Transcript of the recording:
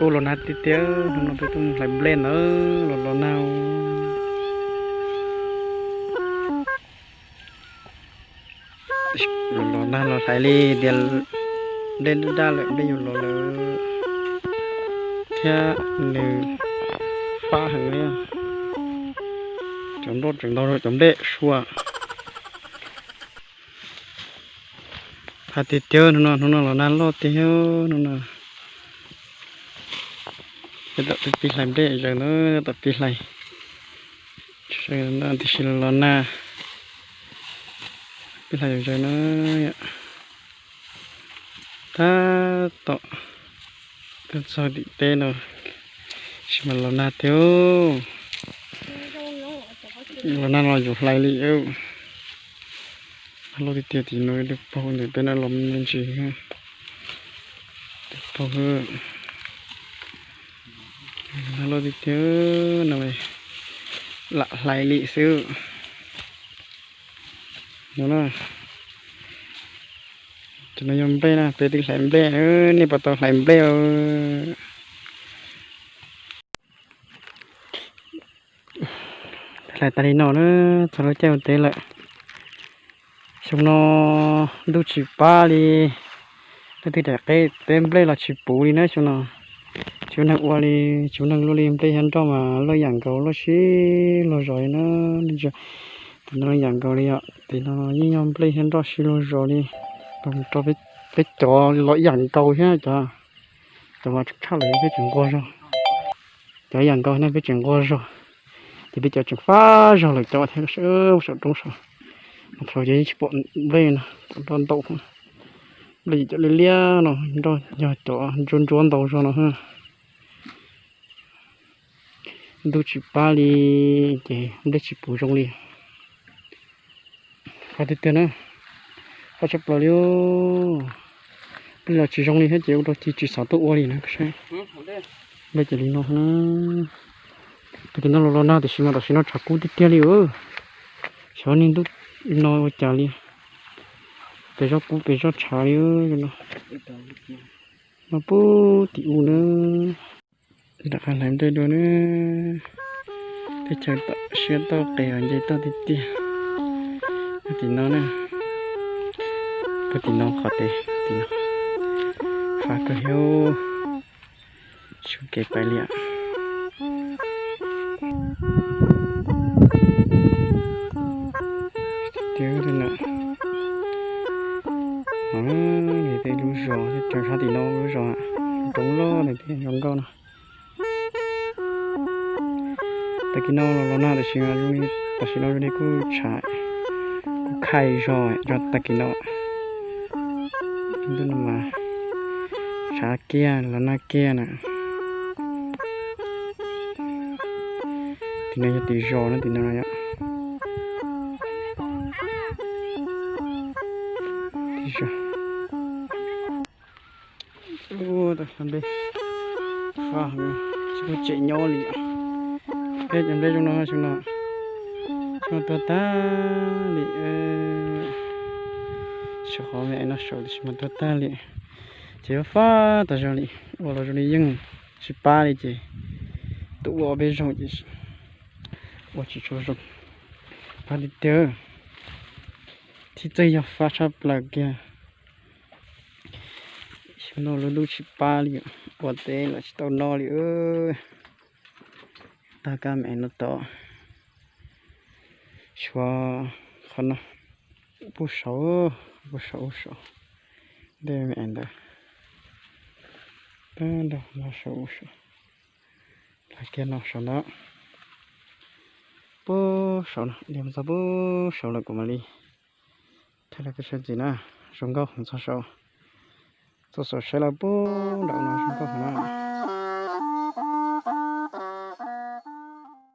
Ua los nag tiag tiag, hnub no peb tuaj mus hlais nplej ntawd los los nag. Los los nag los hlais li tias nplej daj daj lawm, nplej yuav los lawm thiab nws fab heev li. Cov nplej tseem ntau, cov nplej sua. Hais tiag tiag hnub no, hnub no los nag loj tiag hnub no. Peb tom pib hlais nplej zaws na, tom pib hlais. Tiam sis los nag, pib hlais zaws na. Tab tom tuaj txog tim teb no, tab sis mas los nag tiag. Los nag los yuav hlais li. Nag loj tiag tiag, tim no tus paug ntawm peb no los me ntsis. Tus paug, nag loj tiag tiag no, lam hlais li xwb no. Cov no yog nplej na, peb twb hlais nplej, nej puas tau hlais nplej? Hlais tas li no na, txog lub caij ua teb lawm. Xyoo no ntuj tsis pab li, leej twg daim qe teb nplej los tsis puv li na xyoo no. Tsis muaj neeg ua li, tsis muaj neeg luaj li, nplej thiab nroj mas loj yam nkaus, loj sib luag zos li na. Tim no loj yam nkaus li os, tim no yeej yog nplej thiab nroj sib luag zos li. Los rau peb cov los yam nkaus thiab cov, cov mas tshaj lawm peb tseem nquag zog. Cov yam nkaus na peb tseem nquag zog, ces peb cov tseem fab zog lawm cov thiab. Saum roob saud, thaum ces yeej tsis pom nplej no, pom nroj ntau. Nplej cov liab liab no, nroj yog cov ntsuab ntsuab ntau zog no. Ntuj tsis pab li, ces nplej tsis puv zoo li. Fab tiag tiag na, fab tshaj plaws li. Nplej los tsis zoo li thiab ces ua rau ci tsis xav tuaj ua li na. Nplej ces li no na. Tag kis no los los nag tiam sis mas tam sim no tshav kub tiag tiag li. Xyov niaj ntuj no ua cas li, pes zoj kub pes zoj tshav li no. No puag tim u na. Rov qab hlais nplej dua na. Teb chaws siab toj qes os, nce toj tiag tiag. Tim no na, puag tim no qhov tes tim no, fab kawg thiab. Su kev pais liam. Tiag li na. Tej lub zos, tej chaw sab tim no lub zos, roob loj na, tej zoo nkauj no. Tag kis no los los nag tam sim, tam sim no zoo li kuj tshav, kuj khai zog, tag kis no ntuj no mas tshav kiag los nag kiag na. Tim no yog tim zos na, tim no yog tim zos. Ua tau nplej fab heev, tsis muaj tsev nyob li. Peb cov nplej zoo no, xyoo no, xyoo no tuag tag li. Xyov qhov me no saud tiam sis mas tuag tag li. Ces yuav fab tas zog li, ua los zoo li yeej tsis pab li ces tuaj ua ob peb zaug ces ua tsis tshua zoo. Fab tiag tiag, thiab txawj yog fab tshaj plaws kiag. Xyoo no lub ntuj tsis pab li, ua teb los tsis tau noj li. Tag kab me no tod, tshuav qhov no, puag saud, puag saud ua saud, ntej me ntawd, tag nrho no saud ua saud, los kiag no saud ntawd, puag saud no, dhia mus txog puag saud lawm kuv mam li thaij rau peb sawv daws na. Zoo nkauj heev txog saud, txog saum saib lawm puag nram no zoo nkauj heev na.